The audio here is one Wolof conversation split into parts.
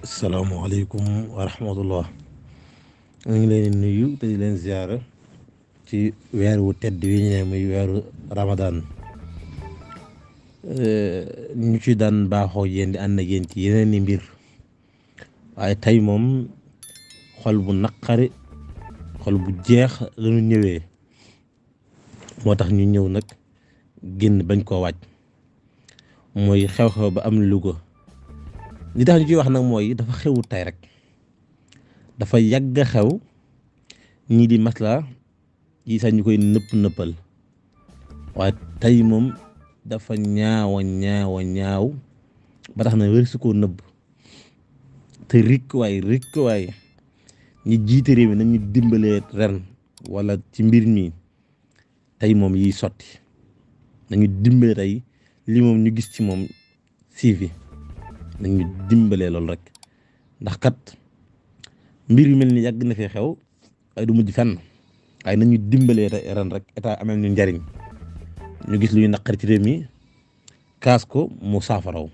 salaamaaleykum wa rahmatullah. ñu ngi leen di nuyu te di leen ziara ci weer wu tedd wi ñu ne muy weeru Ramadan. ñu ci daan baaxoo yéen di ànd ak yéen ci yeneen i mbir waaye tey moom xol bu naqari xol bu jeex la ñu ñëwee moo tax ñu ñëw nag génn bañ koo waaj mooy xew-xew ba am Louga. li tax ñu ciy wax nag mooy dafa xewu tey rek dafa yàgg a xew ñii di masla yi sax ñu koy nëppal waaye tey moom dafa ñaaw ba tax na wér su koo nëbb te rikk waay ñi jiite réew mi nañu dimbalee ren wala ci mbir mi tey moom yiy sotti nañu dimbale tey li moom ñu gis ci moom siifi nañu dimbalee loolu rek ndax kat mbir yu mel ni yàgg na fee xew ay du mujj fenn waaye nañu dimbalee ren rek état amel ñu njariñ ñu gis luy naqari ci réew mi kaas ko mu saafaraw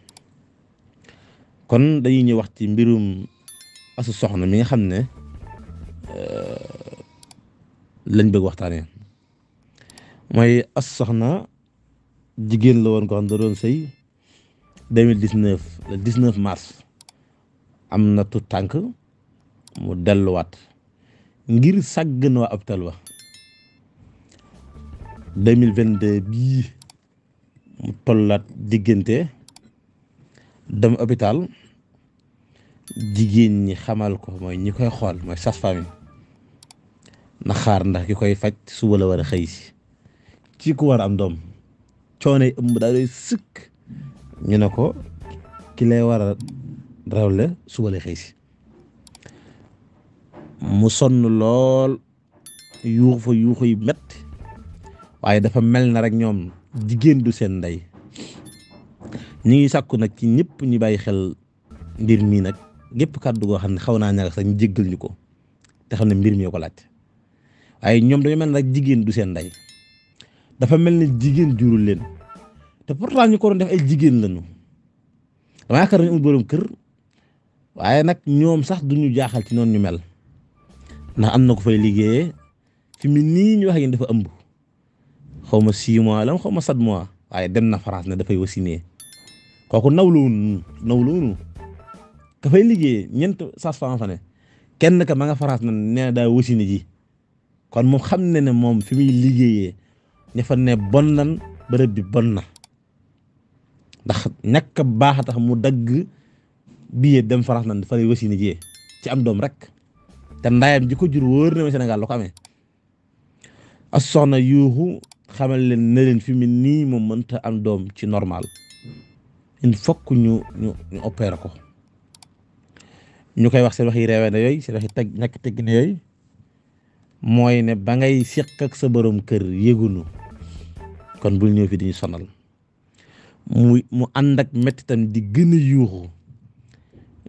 kon dañuy ñëw wax ci mbirum Astou Sokhna mi nga xam ne lañ bëgg waxtaanee mooy Astou Sokhna jigéen la woon ko xam da doon sëy 2019 le 19 mars am na tu tànk mu delluwaat ngir sàggan waa hôpital ba 2022 bii mu tollaat diggante dem hôpital jigéen ñi xamal ko mooy ñi koy xool mooy sage-femme yi na xaar ndax ki koy faj suba la war a xëy si ci ku war a am doom coonee ëmb daa doy sëkk ñu ne ko ki lay war a rawle suba lay xëy si mu sonn lool yuuxu yu metti waaye dafa mel na rek ñoom jigéen du seen ndey ñi ngi sàkku nag ci ñëpp ñu bàyyi xel mbir mii nag gépp kàddu goo xam ne xaw naa ñàkk sax ñu jéggal ñu ko te xam ne mbir mi ko laaj waaye ñoom dañu mel na rek jigéen du seen ndey dafa mel ni jigéen jurul leen te pourtant ñu ko doon def ay jigéen lañu dama yaakaar nañu amul borom kër waaye nag ñoom sax duñu jaaxal ci noonu ñu mel ndax am na ko fay liggéeyee fi mu nii ñu wax yéen dafa ëmb xaw ma 6 mois la xaw ma 7 mois waaye dem na France ne dafay wasinee kooku nawluwunu ka fay liggéeyee ñeent sage-femme fa ne kenn ka ma nga France na nee daa wasine ji kon moom xam ne moom fi muy liggéeyee ña fa ne bon nan bërëb bi bon na ndax ñàkk baax a tax mu dagg billet dem France nan dafa lay wasine jiyee ci am doom rek te ndaayam ji ko jur wóor na ma Sénégal la ko amee Astou Sokhna yuuxu xamal leen ne leen fi mu nii moom mënta am doom ci normal il faut que ñu opéré ko ñu koy wax seen waxi reewee na yooyu seen waxi ñàkk tegg ne yooyu mooy ne ba ngay seq ak sa borom kër yëgunu kon bul ñëw fi di ñu sonal mu ànd ak mettitam di gën a yuuxu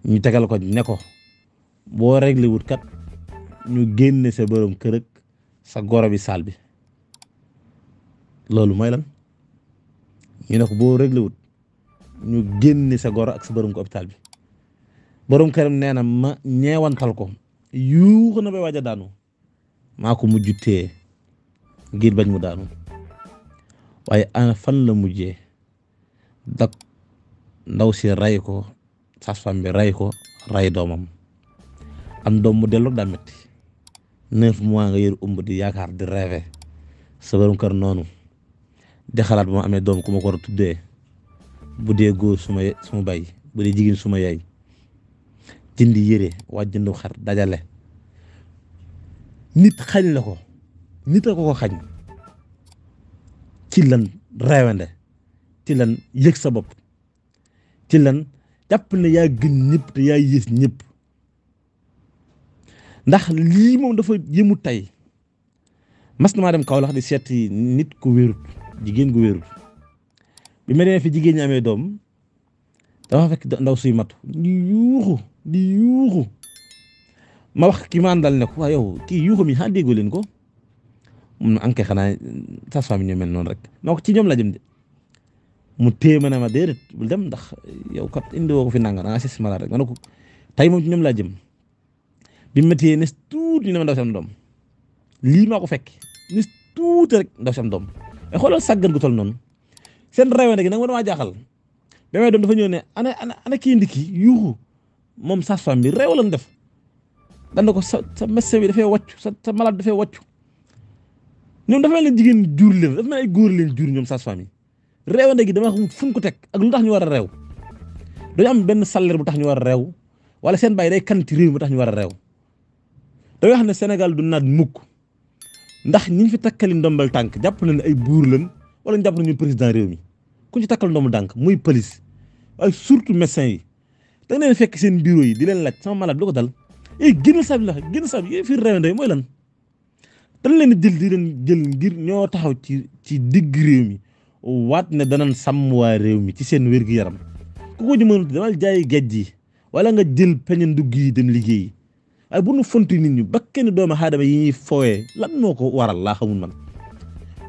ñu tegal ko ne ko boo réglé wut kat ñu génne sa borom kër ak sa goro bi saal bi loolu mooy lan ñu ne ko boo réglé wut ñu génne sa goro ak sa borom ko hôpital bi borom këram nee na ma ñeewantal ko yuuxu na ba waaj a daanu maa ko mujj téye ngir bañ mu daanu waaye ana fan la mujjee dak ndaw si ray ko sage-femme bi ray ko ray doomam am doom mu delloog daa metti 9 mois nga yor ëmb di yaakaar di rêver sa borom kër noonu di xalaat bu ma amee doom ku ma ko war a tuddee bu dee góor suma bay bu dee jigéen suma yaay jëndi yére waa jëndu xar dajale nit xañ la ko nit a ko xañ ci lan reewande ci lan yëg sa bopp ci lan jàpp ne yaa gën ñëpp te yaa yées ñëpp ndax lii moom dafa yëmu tey mas na maa dem Kaolack di seeti nit ku wérut jigéen gu wérut bi ma demee fi jigéen ñi amee doom dafa fekk ndaw suy matu di yuuxu ma wax ki ma àndal ne ko waa yow kii yuuxu mi xaa déggoo leen ko mun na ankay xanaa sage-femme yi ñoo mel noonu rek ma ko ci ñoom la jëm de mu téye ma ne ma déedéet bul dem ndax yow kat indi woo ko fi nanga da ngaa sis malade rek ma ne ko tey moom ci ñoom laa jëm bi ma téye nes tuuti ñu ne ma ndaw si am doom lii maa ko fekk nes tuuti rek ndaw si am doom mais xoolal sàggan gu tol noonu seen réewande gi nag ma damaa jaaxal ba may doom dafa ñëw ne ana kii ndiki yuuxu moom sage-femme bi réew lan def dan na ko sa médecin bi dafay wàccu sa malade dafay wàccu ñoom dafa mel ne jigéen jur leen dafa mel ay góor leen jur ñoom sage-femme yi réewande gi dama xam fu ñu ko teg ak lu tax ñu war a réew dañu am benn salaire bu tax ñu war a réew wala seen bàyyi day kan ci réew mi tax ñu war a réew da nga xam ne Sénégal du naat mukk ndax ñi fi takkali ndombal tànk jàpp na ne ay buur lañ wala ñu jàpp nañu président réew mi ku ci takkal ndombal tànk muy police waaye surtout médecin yi da nga leen fekk seen bureau yi di leen laaj sama malade lu ko dal génn saab la génn saab yi fii réewande mooy lan dañ leen jël di leen jël ngir ñoo taxaw ci digg réew mi waat ne danañ sàmm waa réew mi ci seen wér-gu-yaram ku ko ñu mënut damal jaayi géej gi wala nga jël peñe ndugg yi dem liggéeyi waaye bu nu fonti nit ñi bakkenu doomu aadama yi ñuy fooyee lan moo ko waral laa xamul man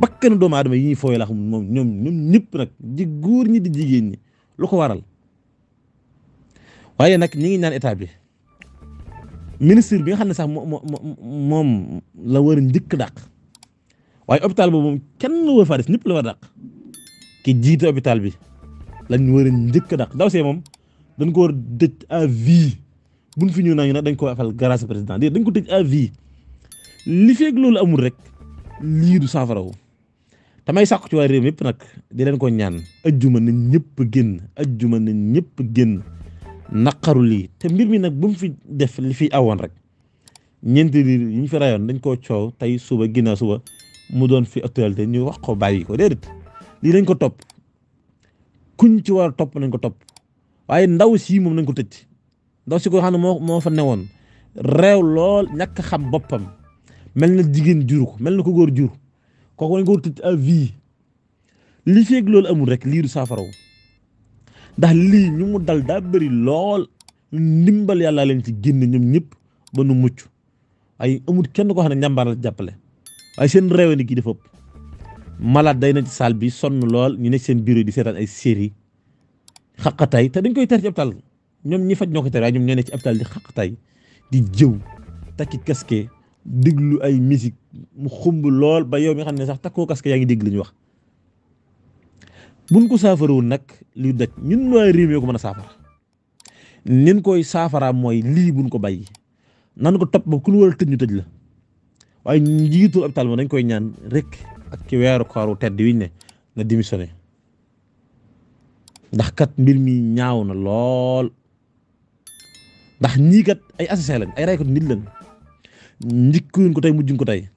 bakkenu doomu aadama yi ñuy fooyee laa xamul moom ñoom ñëpp nag di góor ñi di jigéen ñi lu ko waral waaye nag ñi ngi ñaan état bi ministre bi nga xam ne sax moom la war a njëkk dàq waaye hôpital boobu moom kenn war faa des ñëpp la war a dàq ki jiite hôpital bi lañ war a njëkk dàq daw see moom dañ ko war dëj à vie buñ fi ñëw naa ñu nag dañ ko afal grâce président dañ ko tëj à vie li feeg loolu amul rek lii du saafarawu tamay sàkku ci waa réew mi yëpp nag di leen ko ñaan ajjuma na ñëpp génn ajjuma na ñëpp génn naqaru lii te mbir mi nag bu mu fi def li fi awoon rek ñeenti yi ñu fi rayoon dañ koo coow tey suba ginnaaw suba mu doon fi actualité ñu wax ko bàyyi ko déedéet lii dañ ko topp kuñ ci war a topp nañ ko topp waaye ndaw si moom nañ ko tëj ndaw si ko xam ne moo fa newoon réew lool ñàkk xam boppam mel na jigéen jur ko mel na ko góor jur kooku nañ ko war a tëj à vie li feeg loolu amul rek lii du saafaraw ndax lii ñu mu dal daa bëri lool ndimbal yàlla leen ci génn ñoom ñëpp ba nu mucc ay amul kenn koo xam ne njàmbaar la jàppale waaye seen réew ni kii dafa ëpp malade day na ci salle bi sonn lool ñu nekk seen bureau di seetaan ay série xaqataay te dañ koy ter ci hôpital ñoom ñi faj ñoo ko ter waaye ñoom ñoo ne ci hôpital di xaqataay di jëw takki casque déglu ay musique mu xumb lool ba yow mi xam ne sax takkoo casque yaa ngi dégg li ñu wax buñ ko saafarawul nag li daj ñun waa réew mi ko mën a saafara nin koy saafara mooy lii buñ ko bàyyi nan ko topp ba ku ñu war a tëj ñu tëj la waaye njiitul hôpital moom dañ koy ñaan rek ak ci weeru kooru tedd wiñ ne na démissionné ndax kat mbir mi ñaaw na lool ndax ñii kat ay assassin lañ ay raykat nit lañ njëkkuñ ko tey mujjuñ ko tey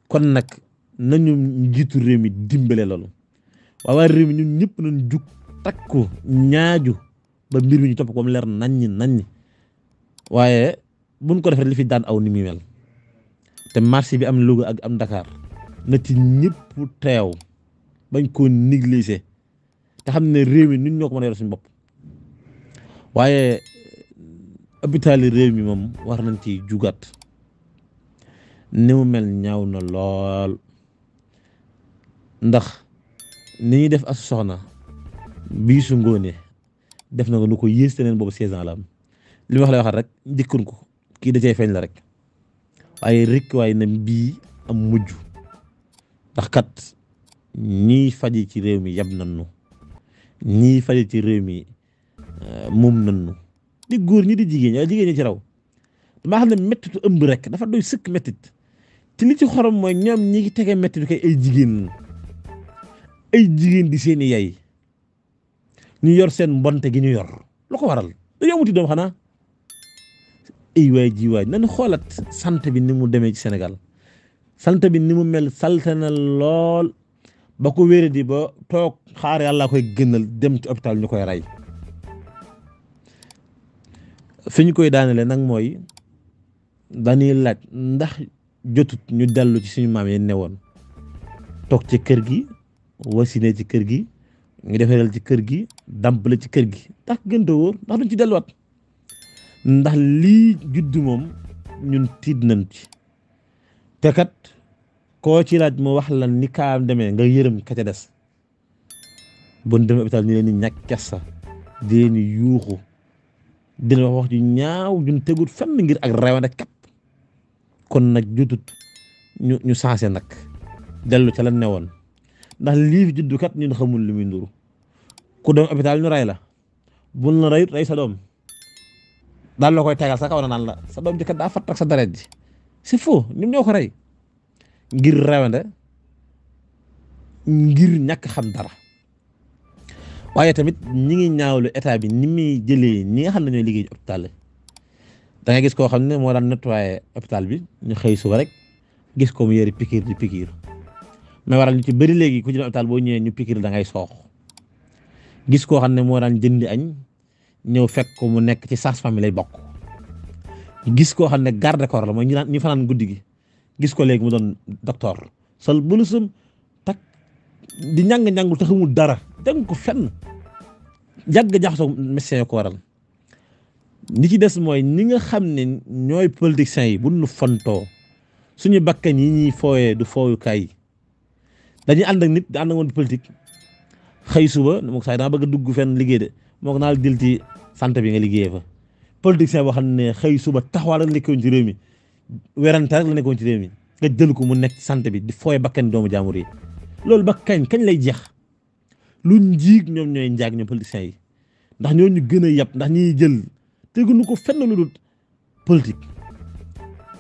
kon nag nañu njiitu réew mi dimbale loolu waaye réew mi ñun ñëpp nañ jug takku ñaaju ba mbir mi ñu topp ko mu leer naññi waaye buñ ko defee li fi daan aw ni muy mel te marché bi am Louga ak am Dakar na ci ñëpp teew bañ koo négliger te xam ne réew mi ñun ñoo ko mën a yor suñu bopp waaye hôpital réew mi moom war nañ ci jugaat ni mu mel ñaaw na lool ndax ni ñuy def as soxna bii su ngóone def na ko nu ko yées te neen boobu 16 ans la am li ma wax lay waxat rek njëkkun ko kii da cee feeñ la rek waaye rek waaye na bii am mujj ndax kat ñii faji ci réew mi yab nañu ñii faji ci réew mi moom nañu di góor ñi di jigéen ñi jigéen ñi ci raw damaa xam ne méttitu ëmb rek dafa doy sëkk méttit te li ci xorom mooy ñoom ñi ngi tege méttit kay ay jigéen di seeni yay ñu yor seen mbonte gi ñu yor lu ko waral dañoo amuti doom xanaa ay waay ji waay nañu xoolaat santé bi ni mu demee ci Sénégal santé bi ni mu mel salte na lool ba ko wéré di ba toog xaar yàlla koy gënal dem ci hôpital ñu koy rey fi ñu koy daanele nag mooy dañuy laaj ndax jotut ñu dellu ci suñu maam yi newoon toog ci kër gi wasine ci kër gi ñu defaral ci kër gi dampale ci kër gi ndax gënta wóor ndax duñ ci delluwaat ndax lii judd moom ñun tiit nañ ci te kat koo ci laaj mu wax la ni kaam demee nga yërëm ka ca des bon demee hôpital ñu leen di ñàkk kersa di leen di yuuxu dina wax ju ñaaw juñ tegut fenn ngir ak rawande kap kon nag jutut ñu sensé nag dellu ca la newoon ndax lii fi juddu kat ñun xamul lu muy nduru ku dem hôpital ñu ray la bul na rayut ray sa doom daal la koy tegal sa kaw na naan la sa doom ji kat daa fatt ak sa deret ji c'est faux ñun ñoo ko rey ngir rawande ngir ñàkk xam dara waaye tamit ñi ngi ñaawlu état bi ni muy jëlee ñi nga xam ne ñooy liggéey ci hôpital da ngay gis koo xam ne moo daan nettoyé hôpital bi ñu xëy suba rek gis ko mu yëri pikiir di pikiir mais waral ñu ci bëri léegi ku ci hôpital boo ñëwee ñu pikiir da ngay soox gis koo xam ne moo daan jëndi añ ñëw fekk ko mu nekk ci sage-femme lay bokk gis koo xam ne garde corps la mooy ñu fanaan guddi gi gis ko léegi mu doon docteur sol bëlusam tak di njàng-njàngul te xamul dara dégg ko fenn jàgg jaxasoo médecin ko waral ni ci des mooy ñi nga xam ne ñooy politiciens yi bu nu fontoo suñu bakkan yi ñuy fooyee du fooyukaay dañuy ànd ak nit di ànd ak woon politique xëy suba moo ko sax dama bëgg a dugg fenn liggéey de moo ko naal dil ci santé bi nga liggéeyee fa politicien boo xam ne xëy suba taxawaal la nekkoon ci réew mi werante rek la nekkoon ci réew mi nga jël ko mu nekk ci santé bi di fooye bakkan doomu jaamur yi loolu ba kañ lay jeex lu njiig ñoom ñooy njaag ñoom politiciens yi ndax ñoo ñu gën a yab ndax ñiy jël teguñu ko fenn lu dul politique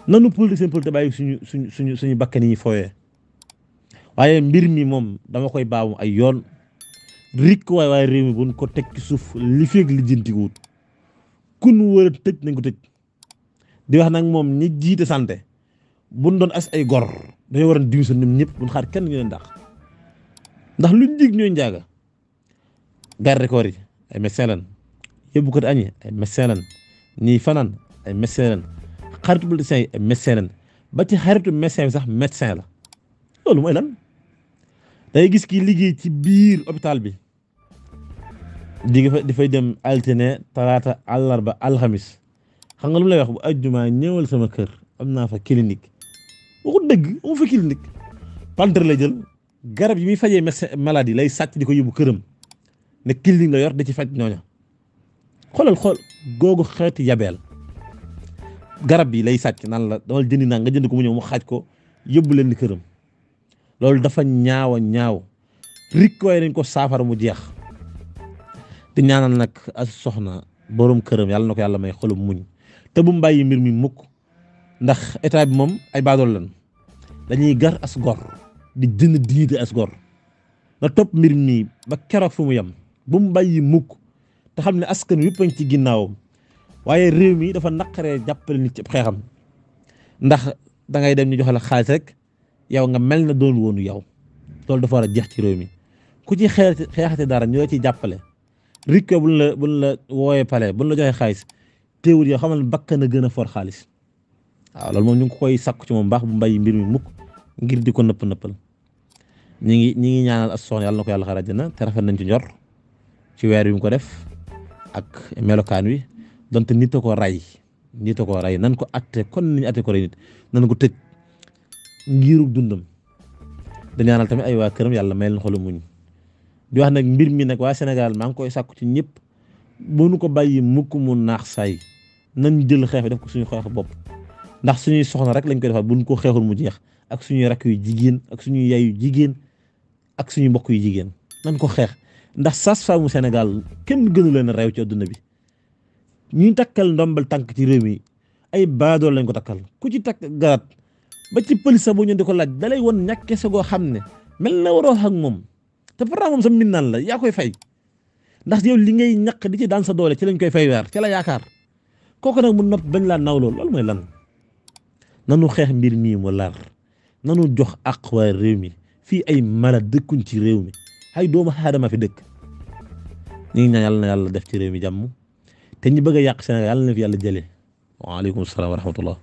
nanu politique bàyyi suñu bakkan yi ñuy fooyee waaye mbir mi moom dama koy baamu ay yoon rik waaye réew mi buñ ko teg ci suuf li feeg li jënti wut kun war a tëj nañ ko tëj di wax nag moom ñi jiite santé buñ doon as ay gor dañoo war a division ñoom ñëpp buñ xaar kenn ñu leen dàq ndax luñ dig ñooy njaaga garde corps yi ay médecin lan yóbbu ko añi ay médecin lan ñii fanaan ay médecin lan xaritu politicien yi ay médecin lan ba ci xaritu médecin bi sax médecin la loolu mooy lan day gis kii liggéey ci biir hôpital bi di fay dem altine talaata àllarba alxamis xam nga lu mu lay wax bu ajjuma ñëwal sama kër am naa fa clinique waxu dëgg amu fa clinique pantre la jël garab yi muy fajee maladie lay sàcc di ko yóbbu këram ne clinique la yor da ci faj ñooña xool googu xeeti yabeel garab yi lay sàcc naan la damal jëndi naa nga jënd ko mu ñëw mu xaaj ko yóbbu leen di këram loolu dafa ñaaw rik waaye nañ ko saafara mu jeex di ñaanal nag as soxna borom këram yàlla na ko yàlla may xolum muñ te bu mu bàyyi mbir mi mukk ndax état bi moom ay baadool lan dañuy gar as gor di jënd dignité as gor na topp mbir mi ba keroog fu mu yem bu mu bàyyi mukk te xam ne askan wi yëpp ci ginnaawam waaye réew mi dafa naqaree jàppale nit ci xeexam ndax da ngay dem ñu joxe la xaalis rek yow nga mel na doon woonu yow loolu dafa war a jeex ci réew mi ku ci xeexate dara ñu la ciy jàppale rik buñ la wooyee pale buñ la joxee xaalis teewul yow xamal bakkan a gën a for xaalis waaw loolu moom ñu ngi koy sakku ci moom baax bu mbay mbir mi mukk ngir di ko nëppal ñi ngi ñaanal as soxna yàlla na ko yàlla xara àjjana te rafet nañ ci njor ci weer wi mu ko def ak melokaan wi donte nit a ko rey nan ko atte kon niñu atte ko rey nit nan ko tëj ngirug dundam da ñaanal tamit ay waa këram yàlla may leen xolu muñ di wax nag mbir mi nag waa Sénégal maa ngi koy sàkku ci ñëpp bu nu ko bàyyi mukk mu naax saay nañ jël xeex def ko suñu xeex bopp ndax suñuy soxna rek lañ koy defal buñ ko xeexul mu jeex ak suñuy rakk yu jigéen ak suñuy yaay yu jigéen ak suñu mbokk yu jigéen nañ ko xeex ndax sage-femme Sénégal kenn gënu leen a réew ci adduna bi ñuy takkal ndombal tànk ci réew mi ay baadool lañ ko takkal ku ci takk garat ba ci pëlis sa bu ñu di ko laaj dalay woon ñàkke sa goo xam ne mel na waroo ak moom te pourtant moom sa minnaan la yaa koy fay ndax yow li ngay ñàkk di ci daan sa doole ci lañ koy fay weer ci la yaakaar kooku nag mu nopp bañ laa nawloo loolu mooy lan nanu xeex mbir mii mu lar nanu jox ak waa réew mi fii ay mala dëkkuñ ci réew mi ay doomu aadama fi dëkk ñu ngi ñaan yàlla na yàlla def ci réew mi jàmm te ñi bëgg a yàq Sénégal yàlla na fi yàlla jëlee waaleykum salaam wa rahmatullah